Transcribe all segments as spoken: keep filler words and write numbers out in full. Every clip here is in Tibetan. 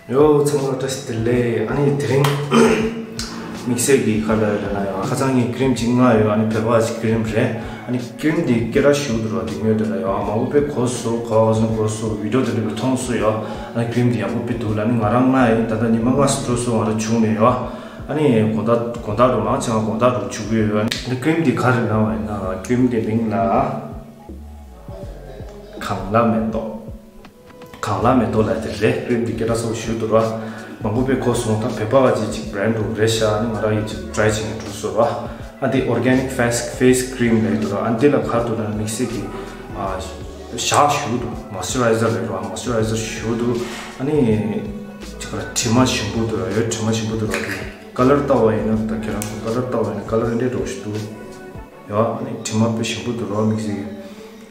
ཡོ། ཚང་མ་བཀྲ་ཤིས་བདེ་ལེགས། ཨ་ནི་དེ་རིང་དམིགས་བསལ་གྱི་ཁ་ལ་ལ་ལ་ཡོད། ཁ་སང་ངས་ཀི་རིམ་གཅིག་མངགས་ཡོད། ཨ་ནི་བོད་པ་ཞིག་ཀི་རིམ་རེད། ཨ་ནི་ཀི་རིམ་དེ་སྐད་གྲགས་ཞུ་འདུག་ར། དེ་ངོས་དེ་ལ་ཡོད། མང་པོ་དཔེ་གོ་སོང་། ག་བ་ཚང་གོ་སོང་། བི་ཌིའོ་དེ་འདྲ་དཔེ་མཐོང་སོང་ཡོད། ཨ་ནི་ཀི་རིམ་དེ་ཡག་པོ་དཔེ་འདུག་ལ། ཨ་ནི་ང་རང་མངགས་ཡིན། ད་ལྟ་ཉི་མ་ལྔ་ཙམ་འགྲོ་སོང་། ང་རང་བྱུང་ནས་ཡོད། ཨ་ནི་དགོང་དག་དགོང་དག་འགྲོ། མང་ཆེ་བ་དགོང་དག་འགྲོ་བྱུང་གི་ཡོད། ཨ་ནི་ཀི་རིམ་དེ་ག་རེ་གནང་བ་ཡིན་ན། ཀི་རིམ་དེ་མིང་ལ་གངས་ལྷ་མེ་ཏོག་གངས་ལྷ་མེ་ཏོག་ལབ་དེ་རེད། ཀི་རིམ་དེ་སྐད་གྲགས་སོང་ཞུ་འདུག་ར། མང་པོ་དཔེ་གོ་སོང་། ད་བོད་པ་བ་ཅིག་ཅིག་བྷ་རེན་ཌི་རེད་ཤག་ཨ་ནི་ང་རང་ཡིན་ཅིག་ཊི་རའེ་བྱེད་མཁན་འགྲོ་སོང་ར། ཨ་དེ་ཨོར་གེ་ནིག་ཕེ་སི་ཕེ་སི་ཀི་རིམ་ལབ་འདུག་ར། ཨ་འདི་ལ་ག་རེ་འདུག་ན་དམིགས་བསལ་གྱི་ཨ་ཞག་ཞུ་འདུག་མོ་སི་ཅུ་རའི་ཛར་རེད་ར། མོ་སི་ཅུ་རའི་ཛར་ཞུ་འདུག་ཨ་ནི་ཅིག་ག་དྲི་མ་ཞིམ་པོ་འདུག་ར། ཡོད། དྲི་མ་ཞིམ་པོ་འདུག་ར། དེ་ཀ་ལར་ལྟ་བ་ཡིན་ན། ད་ཁྱེད་རང་ཚོ་ཀ་ལར་ལྟ་བ་ཡིན་ན་ཀ་ལར་འདྲ་འདྲ་བོ་ཞིག་འདུག་ཡོད། ཨ་ནི་དྲི་མ་དཔེ་ཞིམ་པོ་འདུག་ར། དམིགས་བསལ་གྱི་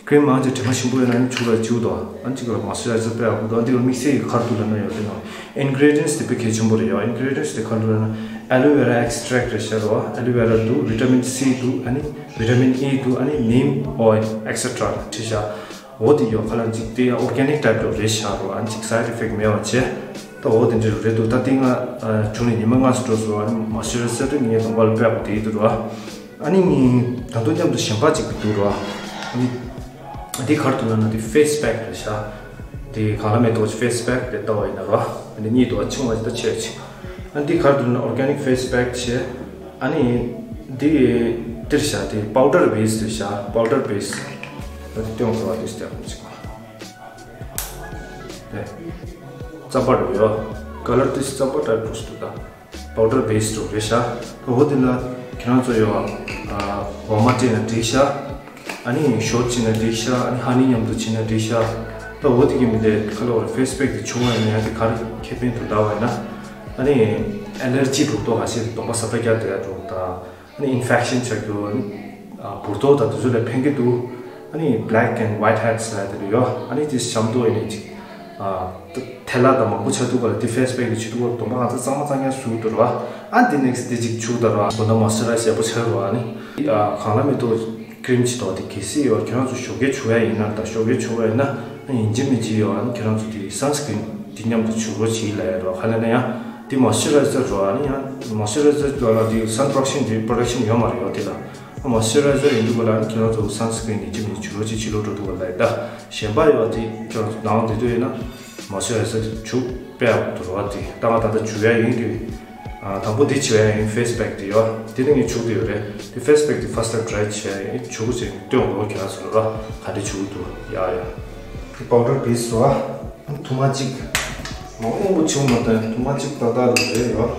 ཀི་རིམ་མང་ཆེ་དྲི་མ་ཞིམ་པོ་ཡོད་ན་ནི་བྱུག་ལ་བྱུག་དོ། ཨ་ནི་གཅིག་ལ་མོ་སི་ཅུ་རའི་ཛར་དཔེ་ཡག་པོ་འདུག་ཨ་འདི་ལ་དམིགས་བསལ་གྱི་ག་རེ་འདུག་ལབ་ན་ཡོད་དེ་ནང་ཨིན་གི་རི་ཌི་ཡན་སི་དེ་དཔེ་གལ་ཆེན་པོ་རེད་ཡ། ཨིན་གི་རི་ཌི་ཡན་སི་དེ་ག་རེ་འདུག་ལབ་ན་ཨ་ལུ་ཝེ་ར་ཨེག་སི་ཊྲེག་རེད་ཤག་རོ། ཨ་ལུ་ཝེ་ར་འདུག་བི་ཊ་མིན་སི་འདུག་ཨ་ནི་བི་ཊ་མིན་ཨི་འདུག་ཨ་ནི་ནིམ་ཨོ་ཡིལ་ཨེག་སེ་ཊ་ར་བྲིས་ཤག་འོ་དེ་ཡོད། ཁ་ལ་གཅིག་དེ་ཨོར་གེ་ནིག་ཊའིབ་འདྲ་རེད་ཤག་རོ། ཨ་ནི་གཅིག་སའེ་ཌི་ཨི་ཕེག་མེད་པ་བྱས། ད་འོ་དེ་འདྲ་རེད་འདུག་ད་དེ་ང་བྱུང་ནས་ཉི་མ་ལྔ་ཙམ་འགྲོ་སོང་། ཨ་ནི་མོ་སི་ཅུ་རའི་ཛར་དེ་ངའི་གདོང་པ་ལ་དཔེ་ཡག་པོ་དེ་འདུག་ར། ཨ་ནི་ད་དུང་མཉམ་དུ་གཞན་པ་ཅིག་འདུག་ར། ཨ་ནི་འདི་ག་རེ་འདུག་ལབ་ན་འདི་ཕེ་སི་པེག་རེད་ཤག་འདི་གངས་ལྷ་མེ་ཏོག་གི་ཕེ་སི་པེག་དེ་ལྟ་བ་ཡིན་ན་ར། ཨ་ནི་གཉིས་འདུག་ཨ་ཆུང་བ་ཞིག་ད་ཆེ་བ་ཅིག་ཨ་ནི་འདི་ག་རེ་འདུག་ལབ་ན་ཨོར་གེ་ནིག་ཕེ་སི་པེག་བྱས། ཨ་ནི་འདི་འདིར་ཤག་འདི་པའུ་ཌར་བེ་སི་རེད་ཤག་པའུ་ཌར་བེ་སི། ཨ་འདི་སྟོན་དགོས་པ་འདི་སྟོན་ཅིག་ཨ་ནི་རྩམ་པ་འདྲ་ཡོད། ཀ་ལར་དེ་རྩམ་པ་འདྲ་འདུག་ཟེར་འདུག་ད་པའུ་ཌར་བེ་སི་འདྲ་རེད་ཤག་ད་འོ་དེ་ལ་ཁྱེད་རང་ཚོ་ཡོད་ཨ་འོ་མ་སྤྲད་ན་འགྲིག་ཤག་ཨ་ནི་ཞོར་བྱས་ན་འགྲིག་ཤག་ཨ་ནི་ཧ་ནི་མཉམ་དུ་བྱས་ན་འགྲིག་ཤག་ད་འོ་དེ་གི་མི་དེ་ཁ་ལོ་རེ་ཕེ་སི་པེག་དེ་བྱུང་བ་ཡིན་ན་ཡང་དེ་ག་རེ་ཁེ་ཕན་དུ་བཏང་བ་ཡིན་ན། ཨ་ནི་ཨེ་ལར་ཇི་འདྲ་འདུག་ཁ་ཤས་གདོང་པ་ས་ཏ་རྒྱག་དེ་ཡ་འདྲ་འདུག་ད། ཨ་ནི་ཨིན་ཕེག་ཤན་ཆགས་རྒྱུ། ཨ་ནི་ཨ་འབུར་ཏོག་དང་དེ་ཚོ་ལ་ཕན་གྱི་འདུག་ཨ་ནི་བྷེ་ལེག་ཨེན་ཝའིཊ་ཧེཌ་ཟེར་ཡ་དེ་འདྲ་ཡོད། ཨ་ནི་དེ་ཤམ་ཏོག་ཡིན་ནི་ཅིག་ཨ་ཐལ་ལ་དང་མང་པོ་ཆགས་འདུག་ག་ལ། དེ་ཕེ་སི་པེག་གི་ཆེད་དུ་གདོང་པ་ང་ཚོ་གཙང་མ་གཙང་རྐྱང་བཟོ་འདུག་ར། ཨ་འདི་ནེག་སི་དེ་ཅིག་བྱུག་ད་ར། དགོང་དག་མོ་སི་ཅུ་རའི་ཛར་ཡག་པོ་ཆགས་ར། ཨ་ནི་ཨ་གངས་ལྷ་མེ་ཏོག་ཀི་རིམ་བྱེད་དོ་དེ་གལ་སྲིད་ཡོད་ཁྱེད་རང་ཚོ་ཞོགས་ཀས་བྱུག་ཡ་ཡིན་ན། ད་ཞོགས་ཀས་བྱུག་པ་ཡིན་ན་ཨ་ཡིན་གཅིག་མིན་གཅིག་ཡོད། ཨ་ནི་ཁྱེད་རང་ཚོ་དེ་སན་སི་ཀི་རིན་དེ་མཉམ་དུ་བྱུག་རོགས་བྱེད་ལབ་ཡ་ར། ག་ལབ་ན་ཡང་དེ་མོ་སི་ཅུ་རའི་ཛར་ར། ཨ་ནི་ཡང་མོ་སི་ཅུ་རའི་ཛར་ལ་དེ་སན་པྲོ་ཊེག་ཤན་དེ་པྲོ་ཊེག་ཤན་ཡོད་མ་རེད་ཡོད་དེ་ལ། མོ་སི་ཅུ་རའི་ཛར་ཡིན་དུས་ག་ལ་ཨ་ནི་ཁྱེད་རང་ཚོ་སན་སི་ཀི་རིན་ཡིན་གཅིག་མིན་གཅིག་བྱུག་རོགས་བྱེད། ཕྱི་ལོགས་འགྲོ་དུས་ག་ལ་ཡིན། ད་གཞན་པ་ཡོད་དེ་ཁྱེད་རང་ཚོ་ནང་དེ་དུས་ཡིན་ན་མོ་སི་ཅུ་རའི་ཛར་བྱུག་དཔེ་ཡག་པོ་འདུག་ར། དེ་ད་ང་ད་ལྟ་བྱུག་ཡ་ཡིན་དེ། ཨ་དང་པོ་འདི་བྱེད་ཡ་ཡིན། ཕེ་སི་པེག་འདི་ཡོད། འདི་ནི་ངས་བྱུག་བསྡད་ཡོད་རེད། འདི་ཕེ་སི་པེག་འདི་ཕར་སི་ཊེབ་ཊི་རའེ་བྱེད་ཡ་ཡིན། བྱུག་བྱས་སྟོན་དགོས། ཁྱེད་རང་ཚོ་ལ་ག་འདྲ་བྱུག་འདུག་ཡ་ཡ། འདི་པའུ་ཌར་བེ་སི་ར། ཐུར་མ་གཅིག་མང་པོ་མང་པོ་བྱུག་མ་ད། ཐུར་མ་གཅིག་ཏག་ཏག་རེད་ཡོད།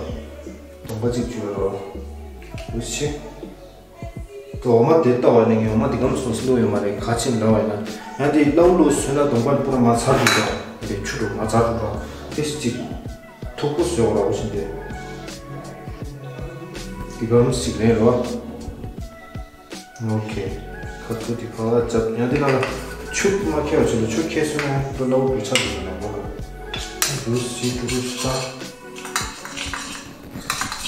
དང་པོ་གཅིག་བྱུག་ཡོད་ར། འདུག་སེ། འོ་མ་དེ་ལྟ་བ་ནི་ངས་འོ་མ་དེ་གམ་སོང་སི་ལོ་ཡོད་མ་རེད། ག་ཅིག་འདྲ་བ་ཡིན་ན་ཡང་དེ་སླ་བོ་ལོ་སོན་ན་གདོང་པ་པུ་ར་མ་ཚར་འདུག་ད། དེ་ཆུ་རུ་མ་ཚར་འདུག་ད། དེ་གཅིག་མཐུག་པོ་བཟོས་པ་ར། འོ་བཞིན་དེ་དེ་གམ་ཞིག་ལེན་རོགས། ཨོ་ཁེ། ཁ་ཐུག་དེ་ཕར་བརྒྱབ། ཡང་དེ་ནང་ལ་ཆུ་མ་ཁྱེར་བ་བྱས་ལ། ཆུ་ཁྱེར་སོང་ན་པུ་ར་སླ་བོ་འདུག་ཆགས་འདུག་ནང་པ་ལ། འདུག་སེ་འདུག་ས།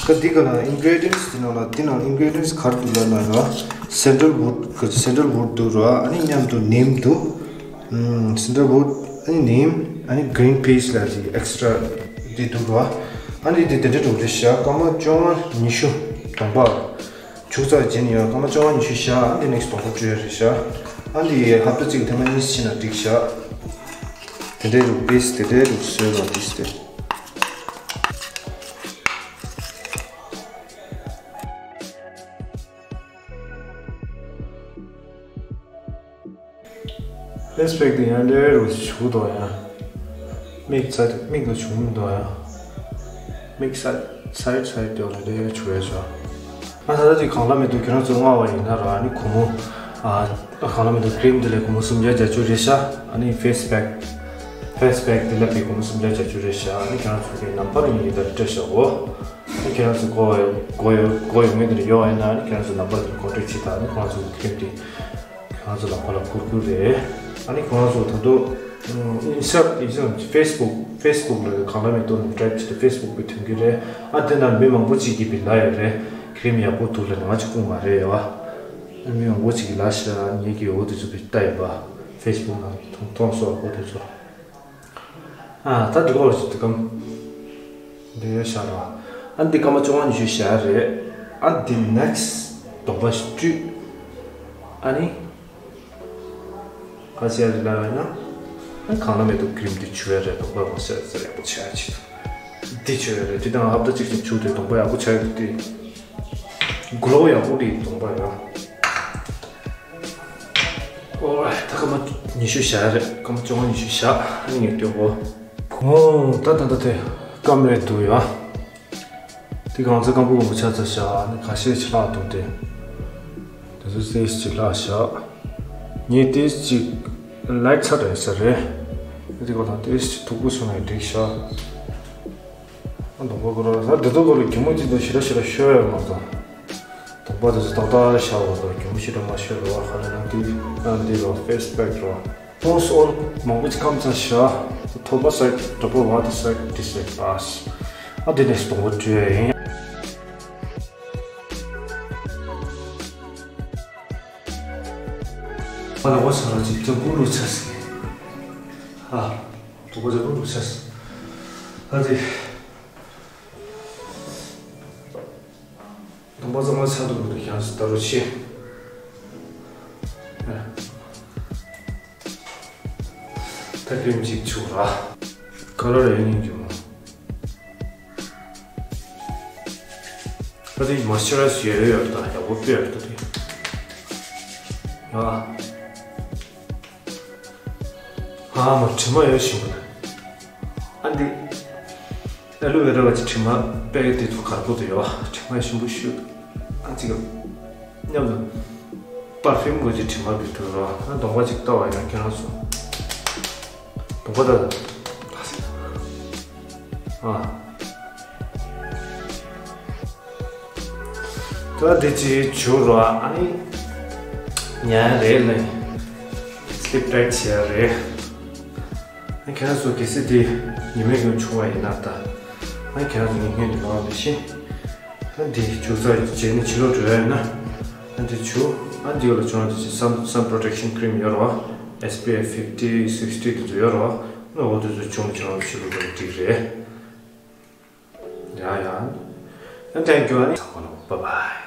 ད་འདི་ག་ལ་ཨིན་གི་རི་ཌི་ཡན་སི་དེ་ནང་ལ། དེ་ནང་ཨིན་གི་རི་ཌི་ཡན་སི་ག་རེ་འདུག་ལབ་ན་ཡང་སེན་ཌལ་ཝུཌ་ག་སེན་ཌལ་ཝུཌ་འདུག་ར། ཨ་ནི་མཉམ་དུ་ནིམ་འདུག་ཨམ་སེན་ཌལ་ཝུཌ། ཨ་ནི་ནིམ། ཨ་ནི་གི་རིན་པེ་སི་ལབ་དེ་ཨེག་སི་ཊྲ་དེ་འདུག་ར། ཨ་ནི་དེ་དེ་འདྲ་འདུག་རེད་ཤག་སྐར་མ་བཅོ་ལྔ་ཉི་ཤུ་གདོང་པ་བྱུག་ཚར་རྗེས་ནས་ཡང་སྐར་མ་བཅོ་ལྔ་ཉི་ཤུ་བཞག་ཨ་ནི་ནེག་སི་གདོང་པ་བཅོ་ཡ་རེད་ཤག་ཨ་ནི་ཧབ་ཏ་གཅིག་ཐེངས་མ་གཉིས་ཕྱིན་ན་འགྲིག་ཤག་དེ་འདྲའི་རུ་པེ་སི་དེ་འདྲའི་རུ་བཟོས་ལ་དེ་སྟེ། ཕེ་སི་པེག་དེ་ཡང་འདྲ་རུ་བྱུག་འདུག་ཡ། མིག་ཚ་མིག་ལ་བྱུག་མི་འདུག་ཡ། མིག་སའི་སའི་སའི་དེ་ལ་འདྲ་བྱུག་ཡ་བྱུག་ཨ་ད་ལྟ་དེ་གང་ལ་མི་འདུག་ཁྱེད་རང་ཚོ་མངགས་པ་ཡིན་ན་ར། ཨ་ནི་སྒོར་མོ་ཨ་གང་ལ་མི་འདུག་ཀི་རིམ་དེ་ལ་སྒོར་མོ་སུམ་བརྒྱ་བརྒྱད་ཅུ་རེད་ཤག་ཨ་ནི་ཕེ་སི་པེག་ཕེ་སི་པེག་དེ་ལ་དཔེ་སྒོར་མོ་སུམ་བརྒྱ་བརྒྱད་ཅུ་རེད་ཤག་ཨ་ནི་ཁྱེད་རང་ཚོ་གི་ནམ་བར་ཡིན་གྱི་ད་སྤྲད་བཞག་གོ་ཨ་ནི་ཁྱེད་རང་ཚོ་གོ་གོ་ཡོད་གོ་ཡོད་མེད་དེ་ཡོད་ཡིན་ན། ཨ་ནི་ཁྱེད་རང་ཚོ་ནམ་བར་དེ་ཀོན་ཊེག་བྱེད་དང་། ཨ་ནི་ཁོང་ཚོ་གི་ཀི་རིམ་དེ། ཁྱེད་རང་ཚོ་ལ་ཕར་ལ་ཁུར་ཁུར་རེད། ཨ་ནི་ཁོང་ཚོ་ད་དུང་ཨིན་སི་ཊ་ཨིན་སི་ཊ་ཕེ་སི་བུག་ཕེ་སི་བུག་ལ་གང་ལ་མེད་དོ་ནི་ཊའིབ་བྱེད་དུ་ཕེ་སི་བུག་པའི་ཐོན་གྱི་རེད། ཨ་དེ་ན་མི་མང་པོ་ཅིག་གིས་བི་ལ་ཡོད་རེད། ཀི་རིམ་ཡག་པོ་འདུག་ལ་ནང་ཅིག་སྤུངས་མ་རེད་ཡོད། ཨ་མི་མང་པོ་ཅིག་གིས་ལ་ཤ་ཉེ་གི་འོ་དེ་ཚོ་བི་ལྟ་ཡོད་པ། ཕེ་སི་བུག་ནང་མཐོང་མཐོང་སོགས་འོ་དེ་ཚོ། ཨ་ད་འདི་གོ་ཅིག་དུ་གམ། འདི་ཡོད་ཤག་ར། ཨ་འདི་སྐར་མ་བཅོ་ལྔ་ཉི་ཤུ་བཞག་རེད། ཨ་འདི་ནེག་སི་གདོང་པ་བཀྲུས། ཨ་ནི། ག་ཟེར་རེད་ལབ་ན། ཨ་གང་ལ་མེད་དུ་ཀི་རིམ་འདི་བྱུག་ཡ་རེད། གདོང་པ་མ་ཟེར་ཟེར་ཡག་པོ་ཆགས་ཡ་ཅིག་འདི་བྱུག་ཡ་རེད། དེ་དང་ཧབ་ཏ་གཅིག་ཅིག་བྱུག་དུས་གདོང་པ་ཡག་པོ་ཆགས་ཡོད་དེ། གློ་ཡག་པོ་རེད་གདོང་པ་ཡ། ཨོ་རའིཊ། ད་སྐར་མ་ཉི་ཤུ་བཞག་རེད། སྐར་མ་བཅོ་ལྔ་ཉི་ཤུ་བཞག་ཨ་ནི་ངས་ལྟོས་གོ། ཨོ་ད་ད་ད་དེ་སྐམ་རེད་འདུག་ཡ། དེ་གང་ཚེ་སྐམ་པོ་སྐམ་པོ་ཆགས་ཚར་ཤག་ཨ་ནི་ཁ་ཤས་ཅིག་ལྷག་འདུག་སྟེ། དེ་ཚོ་ཏོག་ཙམ་ཅིག་ལྷག་ཤག་ངས་ཏོག་ཙམ་ཅིག་ལའིཊ་ཚ་དྲགས་ས་རེད། དེ་ག་ལ་ཏོག་ཙམ་ཅིག་མཐུག་པོ་བྱུང་ན་འགྲིག་ཤག་གདོང་པ་ཁོ་ར་ད་འདི་ཚོ་ཁོ་ར་གད་མོ་ཅིག་འདུག་ཞེ་དྲག་ཞེ་དྲག་ཤོར་ཡོད་མ་རེད། གདོང་པ་དེ་ཚོ་ཏག་ཏག་བཞག་པ་དང་གད་མོ་ཞེ་དྲག་མ་ཤོར་རོགས། ཧ་ལས་ན་འདི་ཨ་འདི་རོགས་ཕེ་སི་པེག་རོགས། ཁོང་ཚོ་མང་པོ་ཅིག་སྐམ་ཚར་ཤག་ཐོག་མ་ཟེར་དྲ་པོ་བ་དེ་ཟེར་དེ་ཟེར་པས། ཨ་དེ་ནས་གདོང་པ་བཀྲུས་ཡ་ཡིན། ཨ་ལ་བ་ས་ར་ཅིག་ཅང་པུ་རུ་ཆ་སི། ཨ། དུ་གོ་ཅང་པུ་རུ་ཆ་སི། ཨ་དེ། གདོང་པ་གཙང་མ་ཆགས་འདུག་མི་འདུག་ཁྱེད་རང་ཚོ་ལྟ་རོགས་བྱེད། ད་ཀི་རིམ་གཅིག་བྱུག་ར། ཁ་ལར་ཡོད་ཉིན་རྒྱུ་མོ། ད་དེ་མོ་སི་ཅར་རའི་ཟི་ཡོད་ཡོད་ད་ཡག་པོ་དཔེ་ཡོད་ད་དེ། ཡ། ཨ་མ་དྲི་མ་ཡོད་ཞིམ་པོ་ན། ཨ་འདི། ཨ་ལུ་ཝེ་ར་བ་ཅི་དྲི་མ་དཔེ་དེ་ཚོ་གར་པོ་དུ་ཡོད་དྲི་མ་ཞིམ་པོ་ཞུ། ཨ་ཅི་ག་མཉམ་དུ་པར་ཕིམ་གོ་ཅི་དྲི་མ་བི་དུ་རོ། ཨ་གདོང་པ་ཅིག་ལྟ་བ་ཡང་ཁྱེད་རང་སོ། གདོང་པ་ད། ཨ། ད་དེ་ཅི་བྱུ་རོ་ཨ་ནི། ཉལ་རེད་ལེ། སི་ལིབ་ཊེག་བྱས་རེད། ཨ་ཁྱེད་རང་ཚོ་གལ་སྲིད་དེ་ཉི་མའི་གུང་བྱུང་བ་ཡིན་ན་ད། ཨ་ཁྱེད་རང་ཚོ་ཉིན་ཁྱོན་དུ་ལོག་མི་ཤེས། ཨ་འདི་བྱུག་ཚར་རྗེས་ནི་ཕྱི་ལོགས་འགྲོ་ཡ་ཡིན་ན། ཨ་འདི་བྱུག་ཨ་འདི་ཡོད་ལ་བྱུང་ན་དེ་ཅི་སན་སན་པྲོ་ཊེག་ཤན་ཀི་རིམ་ཡོད་རོ། ཨེས་པི་ཨེཕ་ཕིབ་ཊི་སིག་སི་ཊི་དེ་ཚོ་ཡོད་རོ། ཨ་འོ་དེ་ཚོ་བྱུང་ཁྱེད་རང་ཕྱི་ལོགས་འགྲོ་འགྲིག་རེད། ཡ་ཡ། ཨ་ཐེང་ཀྱུ་ཨ་ནི། ཚང་མ་ལ་བའི་བའི།